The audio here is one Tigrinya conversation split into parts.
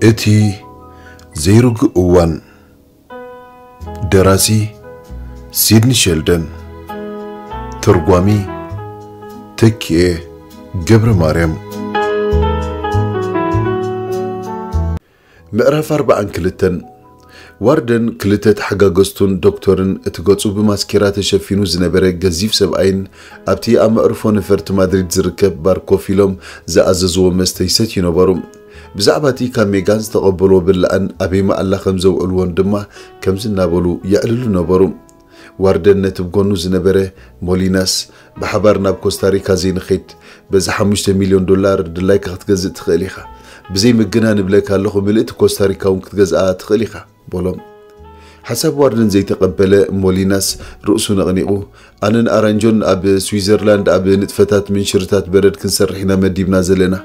እቲ ዘይርጉእ እዋን። ደራሲ ሲድኒ ሸልደን። ተርጓሚ ተኪኤ ገብረ ማርያም። ምዕራፍ ኣርባዓን ክልተን። ዋርደን ክልተ ተሓጋገዝቱን ዶክተርን እቲ ገጹ ብማስኬራ ተሸፊኑ ዝነበረ ገዚፍ ሰብኣይን ኣብቲ ኣብ መዕርፎ ነፈርቲ ማድሪድ ዝርከብ ባር ኮፍ ኢሎም ዝኣዘዝዎ መስተ ይሰትዩ ነበሩ። ብዛዕባ እቲ ካብ ሜጋን ዝተቐበልዎ ብላዕን ኣበይ መኣላ ከም ዘውዕልዎን ድማ ከምዚ እናበሉ የዕልሉ ነበሩ። ዋርደን ነቲ ብጎኑ ዝነበረ ሞሊናስ፣ ብሓባር ናብ ኮስታሪካ ዘይንኸይድ፣ በዚ ሓሙሽተ ሚልዮን ዶላር ድላይካ ክትገዝእ ትኽእል ኢኻ። ብዘይ ምግናን እብለካ ኣለኹ፣ ምልእቲ ኮስታሪካ እውን ክትገዝኣ ትኽእል ኢኻ፣ በሎም። ሓሳብ ዋርደን ዘይተቐበለ ሞሊናስ ርእሱ ነቕኒቑ፣ ኣነን ኣራንጆን ኣብ ስዊዘርላንድ ኣብ ንጥፈታት ምንሽርታት በረድ ክንሰርሕ ኢና መዲብና ዘለና።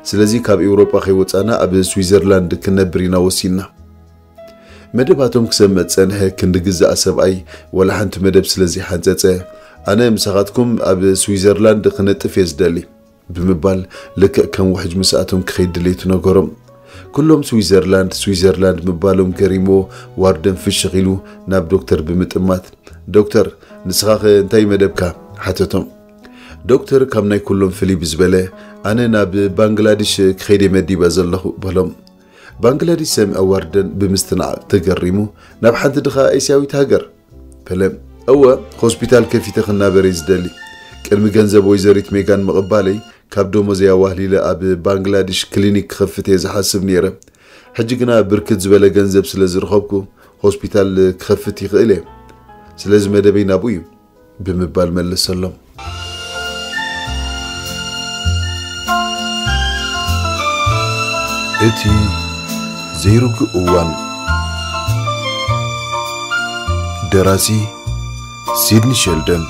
ስለዚ ካብ ኤውሮጳ ከይወጻና ኣብ ስዊዘርላንድ ክንነብር ኢና ወሲንና። መደባቶም ክሰምዕ ዝጸንሐ ክንዲ ግዛእ ሰብኣይ ወላ ሓንቲ መደብ ስለ ዘይሓንጸጸ፣ ኣነ ምሳኻትኩም ኣብ ስዊዘርላንድ ክነጥፍ እየ ዝደሊ፣ ብምባል ልክዕ ከም ውሕጅ ምስኣቶም ክኸይድ ድሌቱ ነገሮም። ኩሎም ስዊዘርላንድ፣ ስዊዘርላንድ ምባሎም ገሪምዎ ዋርደን ፍሽኽ ኢሉ ናብ ዶክተር ብምጥማት፣ "ዶክተር፣ ንስኻኸ እንታይ መደብካ?" ሓተቶም። ዶክተር ካብ ናይ ኩሎም ፍልይ ብዝበለ፣ "ኣነ ናብ ባንግላድሽ ክኸይድ እየ መዲበ ዘለኹ" በሎም። ባንግላድሽ ሰሚዐ ዋርደን ብምስትንዓቕ ተገሪሙ፣ "ናብ ሓንቲ ድኻ ኤስያዊት ሃገር?" በለ። "እወ፣ ሆስፒታል ከፊተ ክናበር እየ ዝደሊ። ቅድሚ ገንዘብ ወይዘሪት ሜጋን ምቕባለይ ካብ ደሞዘይ ኣዋህሊለ ኣብ ባንግላድሽ ክሊኒክ ክኸፍት እየ ዝሓስብ ነይረ። ሕጂ ግና ብርክት ዝበለ ገንዘብ ስለ ዝረኸብኩ ሆስፒታል ክኸፍት ይኽእል እየ። ስለዚ መደበይ ናብኡ እዩ" ብምባል መለሰሎም። እቲ ዘይርጉእ እዋን። ደራሲ ሲድኒ ሸልደን።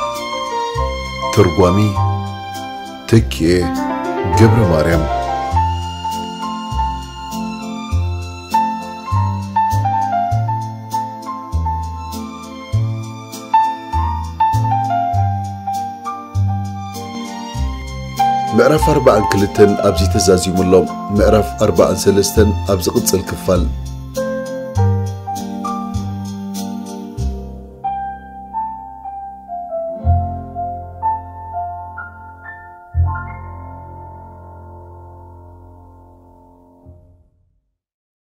ተርጓሚ ተኪኤ ገብረ ማርያም። ምዕራፍ ኣርባዓን ክልተን ኣብዚ ተዛዚሙ ኣሎ። ምዕራፍ ኣርባዓን ሰለስተን ኣብ ዝቕጽል ክፋል።